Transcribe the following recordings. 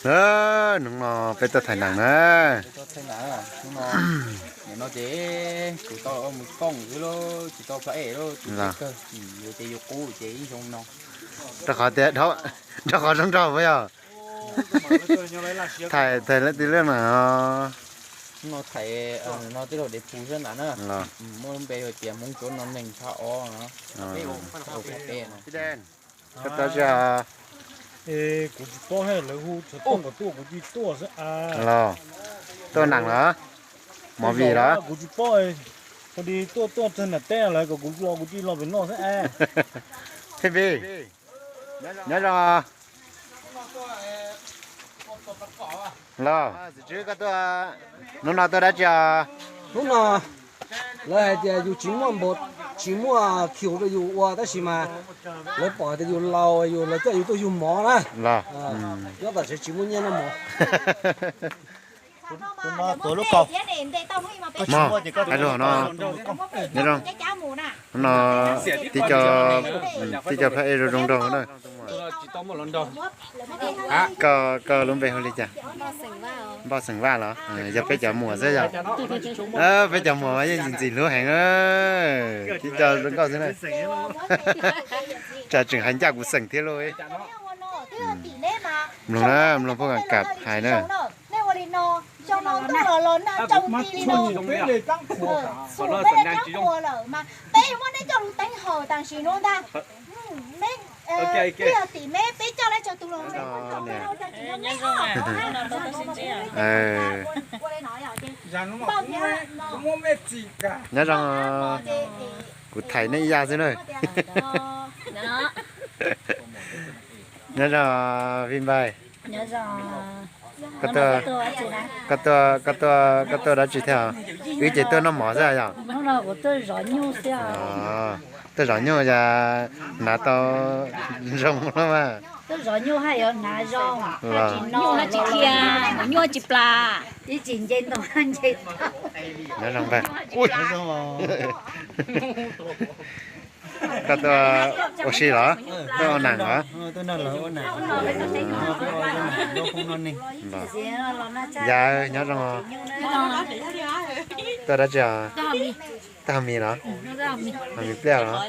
Hnub no peb tuaj thaiv nees na. Nim no ces kuv tau mus koom xwb lauj, tsis tau plab ej lauj, tsis kawg, ces yus qub ces ib zoo no. Rau qhov tias, rau qhov zoo nraug puas yog? Thaiv, thaiv leej twg lub nees os? No thaiv no tej laug dev pus xwb ntag na. Muaj lub npe hais tias Hmoob Tsuab No Neeg Phab Ob no. Koj tuaj tsi? Kuv tsis paub, lawv hu kom tuaj, kom tuaj kuv cia li tuaj xwb a. Los, tuaj nees los? Movie los? Kuv tsis paub, hu li tuaj tuaj txog nram teb lawv kom kuv los kuv cia li los pem no xwb a. Phij Pij, nyob zoo. Los, txiv Tswb, koj tuaj, hnub no tuaj dab tsi os? Hnub no lawv hais tias yus tsis muaj npaum, tsis muaj khiu rau yus ua tab sis mas lawv pom tias yus laus, yus, lawv coj yus tuaj yug mov na. Los, nyob tom tsev tsis muaj nyiaj noj mov. Tus no tuav lub kaus. Mog, hais rau no, nyob zoo. Hnub no tib co, tib co phab ej zoo zoo nraug na. Koj, koj lub npe hu li cas? Npoj Xeem Vaj los? Yog peb cov muam xwb yog? Peb cov muam mas yeej ntxim ntxim hlub heev. Tib co zoo nkauj xwb na. Tsam tseem hais ncaj kuv xeem thiab lauj. Mloog na, mloog phauj Kam Kam hais na. Nej ua li no, xyoo no tuaj los los nag tsoo ti li no. Xum peb le kab qhuas lawm mas peb muab nej coj lug teev hawm tam sim no ntag. Peb yog tim meb, peb coj lawv tsawg tus los meb ua li no. Nyob zoo, kuv thaiv nej ib yam xwb na. Nyob zoo Vij Npaig. Koj tuaj, koj tuaj dab tsi thiab? Wb ces tuaj noj mov xwb yom? Tuaj zov nyuj yog hnav tau zoo lawm mas. Tuaj zov nyuj haj yuav hnav zoo, nyuj tsis khiav, nyuj tsis plas, ib tsis nce ntoo nce tau. Nyob zoo npawg. Koj tuaj ua si los? Tuaj ua nees los? Yawg nyob zoo. Tuaj dab tsi os? Tuaj haus mis los? Haus mis pliaj los?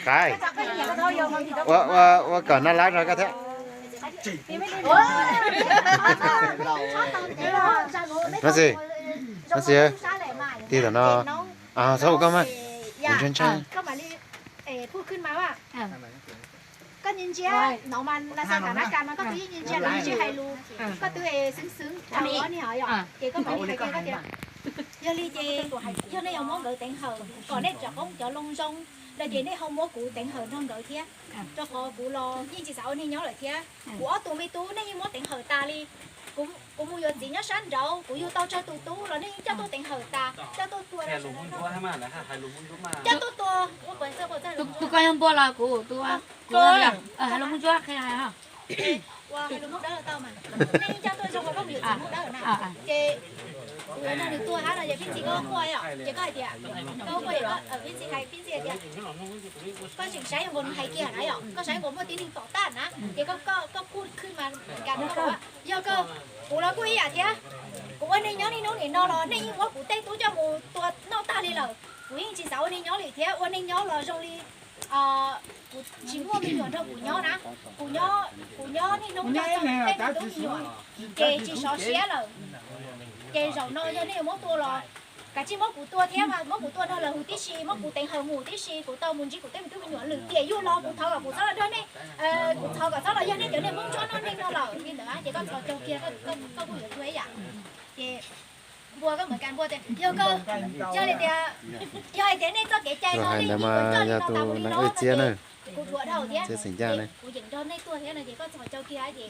Qaib, ua kom noj lab rau koj thiab. Nov xis, nov xis, tig tom no. Txhob ua koj mas, kuv ntshai ntshai. Koj nyias ntsia, no mas las xas tam nab kas mas koj twb yeej nyias ntsia lawv tsis hais lus, koj twb xwb xwb thaum ob niag os yom, ces koj mam li hais kiag koj tias, yog li ces yog nej yuav muab nkawd teev hawm kom nej tsom qoob cov loo zoo no ces nej ho muab kuv teev hawm nrog nkawd thiab, rau qhov kuv los yeej tsis xav ua neeg nyob lawm thiab. Kuv ob tug me tub nej yeej muab teev hawm tas li. Kuv mus yuav txiv nyob sab nraud, kuv yug tau tsawg tus tub los nej yeej coj tuaj teev hawm tas, coj tuaj tua, coj tuaj tua. Tus koj yog npua los kuv tus, kuv hais lus Hmoob Ntsuab qhia hais ho. Ua hais lus Hmoob Dawb tau mas, nej yeej coj tuaj zoo ua koj mus yuav txiv Hmoob Dawb na. Ces kuv yuav nrog nws tuag hab no ces Phib Ntxhi koj quaj yom, ces koj hais tias, koj quaj, Phib Ntxhi hais, Phib Ntxhi hais tias, koj tseem saib nkaus nws hais kiag na yom, koj saib nkaus muaj tib neeg tom tag na, ces koj, koj kuj khwj mas kas no, yog koj, kuv los kuj ib yam thiab. Kuv ua neeg nyob niaj hnub nim no los nej yeej muab kuv tej tub coj mus tua noj tag li lawm, kuv yeej tsis xav ua neeg nyob li thiab. Ua neeg nyob los zoo li kuv tsis muaj me nyuam nrog kuv nyob na, kuv nyob, kuv nyob niaj hnub nrog tej me tub me nyuam, ces tsis sov siab lawm. Ces zaum no yog nej yuav muab tua los kav tsij muab kuv tua thiab mas muab kuv tua nrog lawv huv tib si, muab kuv teev hawm mus tib si, kuv tau mus ntsib kuv tej me tub me nyuam. Lwm tiam yug los kuv thov kom kuv txhob los nrog nej, kuv thov kom txhob los yog nej cov niag Hmoob Ntsuab no neeg no lawm li ntawd ces koj txhos caug kiag, koj kuj yuav tuag ib yam. Ces npua koj mam kas npua tias yog koj, yog hais tias, yog hais tias nej txoj kev cai no nej yeej yuav coj li no tas mus li no no ces kuv dhuav dhau thiab, kuv yeem nrog nej tuag thiab no ces koj txhos caug kiag ces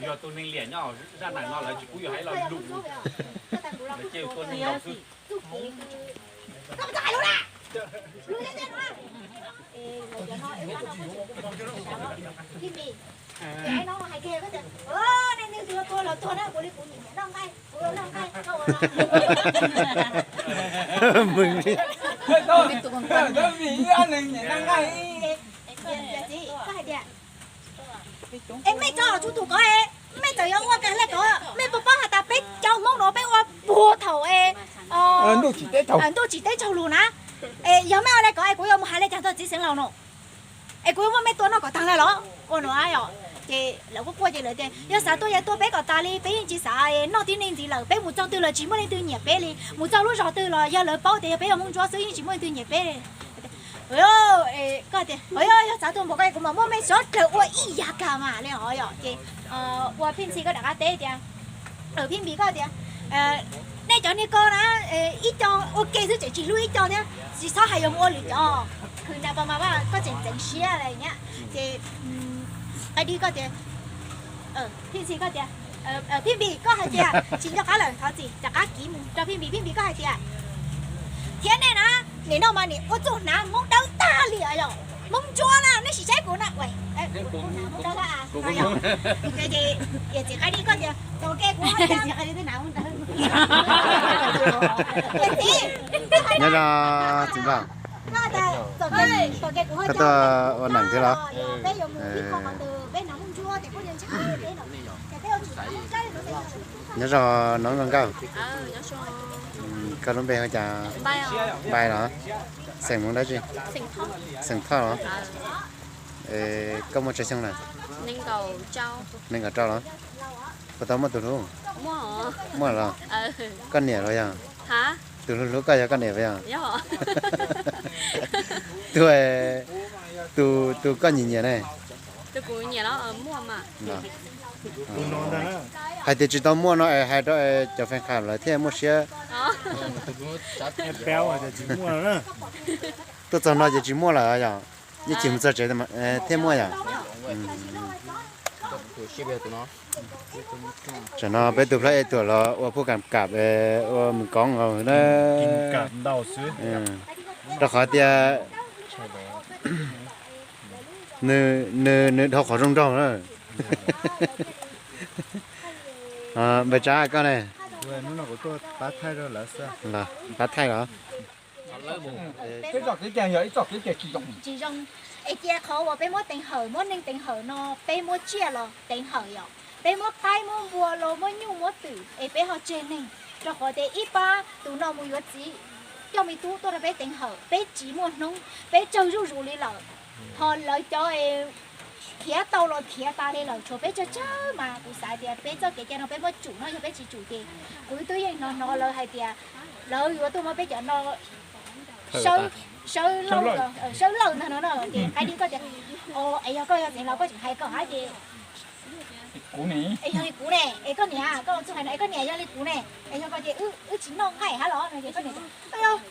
Yog tus neeg liam nyob zaj neeg no lawv tsis pub yus hais los lus, lawv cia yus tua neeg laus xwb. Mws li. Es mej tso txhua tus kov es mej txawm yuav ua kag le kov, mej puas paub has tas peb cov Hmoob nuav peb ua puag thaum es ntuj tsim teb tsaug lug na. Es yog mej ua le kov es kuv yuav mus has le caag rua txiv xeev laus no, es kuv yuav muab mej tua noj kom taag le los ua no yom. Ces lawv quaj quaj ces lawv tias yog xav tua yog tua peb kom tas li, peb yeej tsis xav noj tib neeg ntxiv lawm, peb mus txog twg los tsis muaj leej twg nyiam peb li, mus txog lub zog twg los yog lawv paub tias yog peb yog Hmoob Ntsuab xwb yeej tsis muaj leej twg nyiam peb li. Koj tias yog xav tua npaum koj kuv mam muab mej sawv dlawg ua ib yam kag mas le os yom. Ces ua Phij Ntxhi koj rov qab teb tias, Phij Npis koj tias nej cov niag ko na ib co ua ke xwb tseem tsis hlub ib co thiab, tsis txhob hais yuav mus ua lwm cov, khwv nas pas mas koj tseem ntxeev siab li nyab. Ces Qaib Dib koj tias, Phij Ntxhi koj tias, Phij Npis koj hais tias tsis nco qab lawm thov txim, rov qab kiv mus rau Phij Npis. Phij Npis koj hais tias thiab nej na, nim no mas nim ua txuj hnav Hmoob dawb tag li os yom, Hmoob Ntsuab na, nej sim saib kuv na. Ces yawm txiv Qaib Dib koj tias thaum ke kuv ho tias, yawm txiv, nyob zoo txiv Npauj, thaum ke kuv ho koj tuaj ua neeg thiab los? Peb yuav mus ib qho qhov twg peb hnav Hmoob Ntsuab ces kuj ntshai peb no. Nyob zoo Noob Nkauj Nkauj, koj lub npe hu cas? Npai los? Xeem Hmoob dab tsi? Xeem Thoj los? Koj muaj tsawg xyoo lawm? Nees nkaum rau los? Puas tau muaj tus hlub? Muaj los? Koj niam los yog? Tus hlub hlub koj yog koj niam los yog? Tus, tus koj nyiam nyiam ne? Hais tias tsis tau muaj no es hais rau cov fan club lawv thiaj muaj siab. Tuaj txog no ces tsis muaj lawm yom? Yeej chim mus txog tsev thiaj muaj yom? Tam no peb tus plab ej tuam los ua phuj kam kam ua mus koob nkaus na. Rau qhov tias nws, nws dhau qhov zoo nraug na. Npawg Tsab koj ne? Pab thaij los? Tsis zoo. Es cia qhov uas peb muab teev hawm, muab neeg teev hawm no peb muab tsiaj los teev hawm yom. Peb muab qaib muab npua los muab nyuj muab twm es peb ho tseg neeg. Rau qhov tias ib pab tus no mus yuav txiv coj me tub tuaj rau peb teev hawm, peb tsis muaj hnub, peb tsawg zuj zus li lawm. Ho lawv cov khiav tau los khiav tas li lawm, tshuav peb tsawg tsawg mas kuv xav tias peb txoj kev cai no peb muab tsum no, yog peb tsis tsum ces kuv twb yeej hnov hnov lawv hais tias lawv yuav tuaj muab peb cov no sawb, sawb lawj ntag no na. Ces Qaib Dib koj tias, es yog koj yog tseev los koj tseem hais kom hab ces es yog li kuv ne, es koj niam, koj txuj hais no es koj niam yog li kuv ne, es yog koj ces wb tsis noj nqaij hab los no ces koj niam,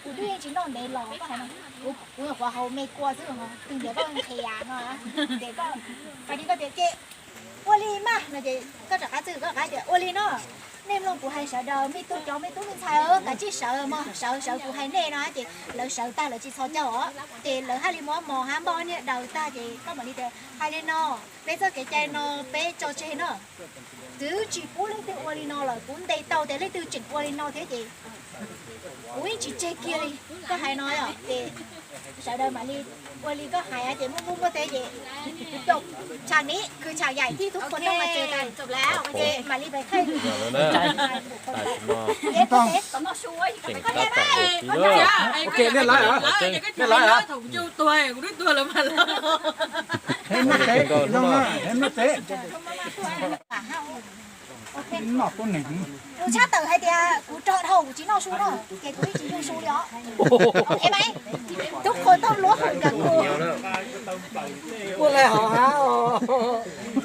kuv twb yeej tsis noj ntev los koj hais no, kuv nyuam qhuav haus me kua xwb, twg ntiav koj nqhis no. Ces Qaib Dib koj tias ces ua li mas no ces koj rov qab txwj koj rov qab tias ua li no, nej mloog kuv hais sawv daws, me tub cov me tub me ntxhais, kav tsij sawv mog, sawv sawv kuv hais nej no ces lawv sawv tag lawv tsis txhos caug os, ces lawv haj li muab mov hab npoj niag daws tag ces koj mam li tias hais li no, peb txoj kev cai no peb tso tseg no. Twb tsis pub leej twg ua li no lawm, kuv ntes tau tias leej twg tseem ua li no thiab ces kuv yeej tsis tseg kiag li. Koj hais no yom ces sawv daws mam li ua li koj hais ces muaj muaj muaj teb ces tsham ni khwv tsham yaim tib tug qhua noj mas tseg tas ces mam li pais thaij. Kuv tshaj tawm hais tias kuv rog dhau kuv tsis noj su no ces kuv yeej tsis yug su li os. Tub qhua tauj luab hawm nkag kuv. Ua li hov hab,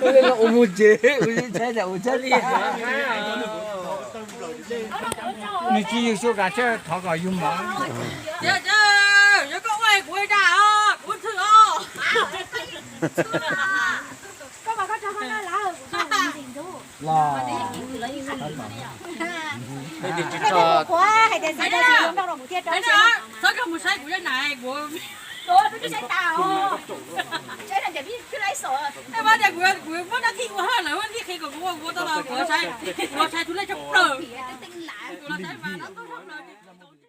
ua li no ua mus tsev, ua li ntshai ua tshaj li. Nws tsis yug su kav tsij thov kom yug mov. Yog koj ua kuv ua da os, kuv thwj os. Koj mas koj tso koj noj lawm, kuv tso kuv ntxim ntxub. Los. Txhob koj mus saib kuv yog nais kuv. Kuv muab naj thij ua lawm, naj thij qhia kom kuv ua, kuv tau los kuv saib, kuv los saib tus lej tshaj plaws. Ntawd mas no tuaj zog plaws li tau.